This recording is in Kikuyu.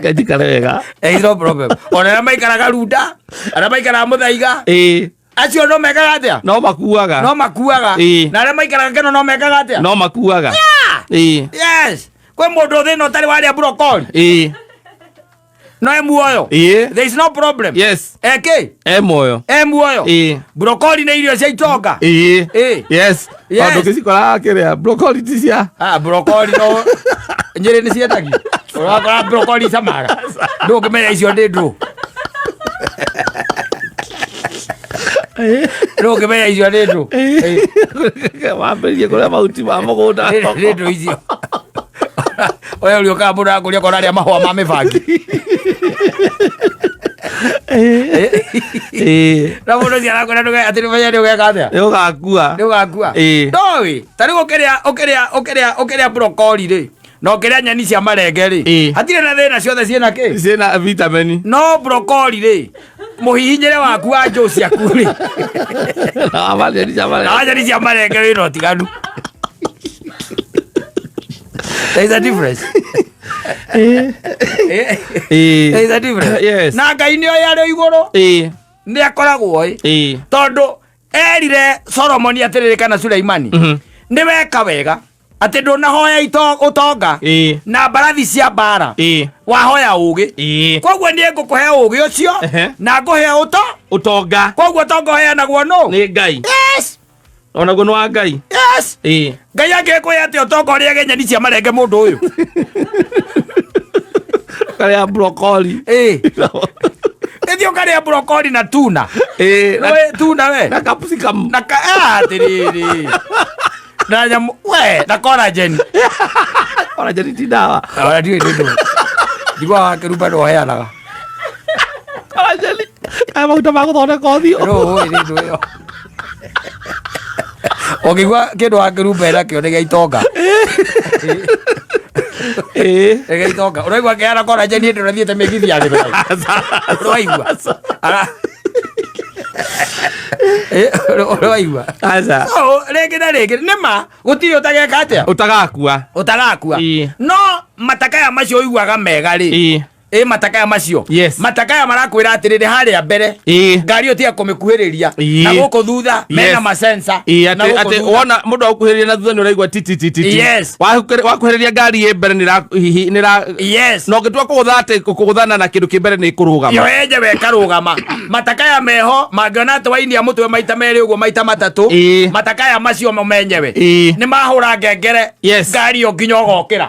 Njikare wega. There is no problem. Ona arĩa maikaraga Runda, arĩa maikaraga Mũthaiga, acio no mekaga atĩa? No makuaga. No makuaga. Na arĩa maikaraga Keno no mekaga atĩa? No makuaga. Yes. Kwĩ mũndũ thĩna ũtarĩ warĩa brokoli no e muoyo. There is no problem. Eke E muoyo. E muoyo. Brokoli nĩ irio cia itonga. Yes. Yes. Tondũ ngĩcikoraga kĩrĩa brokoli ti cia. Ah, brokoli no Nyĩrĩ nĩ ciendagio. Ũrakora brokoli icamaga. Ndũngĩmenya icio nĩ ndũ. Ndũngĩmenya icio nĩ ndũ. Wambĩrĩrie kũrĩa mahuti ma mũgũnda. Nĩ ndũ icio. We ũrĩũkaga mũndũ arakũria kona arĩa mahũa ma mĩbangi. Na mũndũ ũcio arakwĩra atĩ nĩũmenye nĩ ũgeka atĩa? Nĩ ũgakua. Nĩ ũgakua. Ndoĩ ta rĩu ũkĩrĩa ũkĩrĩa ũkĩrĩa ũkĩrĩa brokoli rĩ na ũkĩrĩa nyeni cia marenge rĩ, hatirĩ na thĩna, ciothe ciĩna kĩ? Ciĩna vitamini. No brokoli rĩ, mũhihinyĩre waku wa njũ ciaku rĩ Na wa nyeni cia na marenge. wa nyeni cia marenge wĩna ũtiganu. There is a difference. There is a difference. Na Ngai nĩ oĩ arĩ igũrũ, nĩ akoragwo ĩ, tondũ erire Solomoni atĩrĩrĩ kana Suleimani, nĩ weka wega atĩ ndũnahoya ũtonga na mbarathi cia mbara, wahoya ũgĩ. Koguo niĩ ngũkũhe ũgĩ ũcio na ngũhe ũto Ũtonga. Koguo ũtonga ũheanagwo nũ? Nĩ Ngai. Yes. Onaguo nĩ wa Ngai. Yes. Ngai angĩkũhe atĩ ũtonga ũrĩage nyeni cia marenge, mũndũ ũyũ? Karĩa brokoli. Ĩthiĩ ũkarĩa brokoli na tuna. Nĩũĩ tuna we? Na capsicum. Na ka ah, atĩrĩrĩ, na nyamũ we, na collagen. Collagen ti ndawa. Ona ndiũĩ nĩ ndũ njiguaga wakĩrumba nĩ ũheanaga. Collagen kaya maguta ma gũthondeka ũthiũ. No ũĩ nĩ ndũ ĩyo ũngĩigua kĩndũ wakĩrumba ĩnakĩo nĩ gĩa itonga. Nĩ gĩa itonga. Ũraigua kĩhana collagen hĩndĩ ũrathiĩte mĩgithi ya gĩthũrai, ũraigua? Ũraigua? Aca. So rĩngĩ na rĩngĩ nĩ ma gũtirĩ ũtageka atĩa? Ũtagakua. Ũtagakua. No matakaya macio ũiguaga mega rĩ, ĩ matakaya macio, matakaya marakwĩra atĩrĩrĩ, harĩa mbere ngari ĩyo tiga kũmĩkuhĩrĩria, na gũkũ thutha mena masensa na atĩ gũkũ atĩ thutha. Wona mũndũ agũkuhĩrĩria na thutha nĩ ũraigua ti ti ti ti ti. Wakuhĩrĩria ngari ĩ mbere nĩ ĩra- hihi nĩ ĩra na ũngĩtua kũgũtha atĩ kũgũthana na kĩndũ kĩ mbere nĩ ĩkũrũgama. Yo yenyewe ĩkarũgama. Matakaya meho mangĩona atĩ wainia mũtwe maita merĩ ũguo, maita matatũ, matakaya macio mo menyewe nĩ mahũra ngengere, ngari ĩyo nginya ũgokĩra.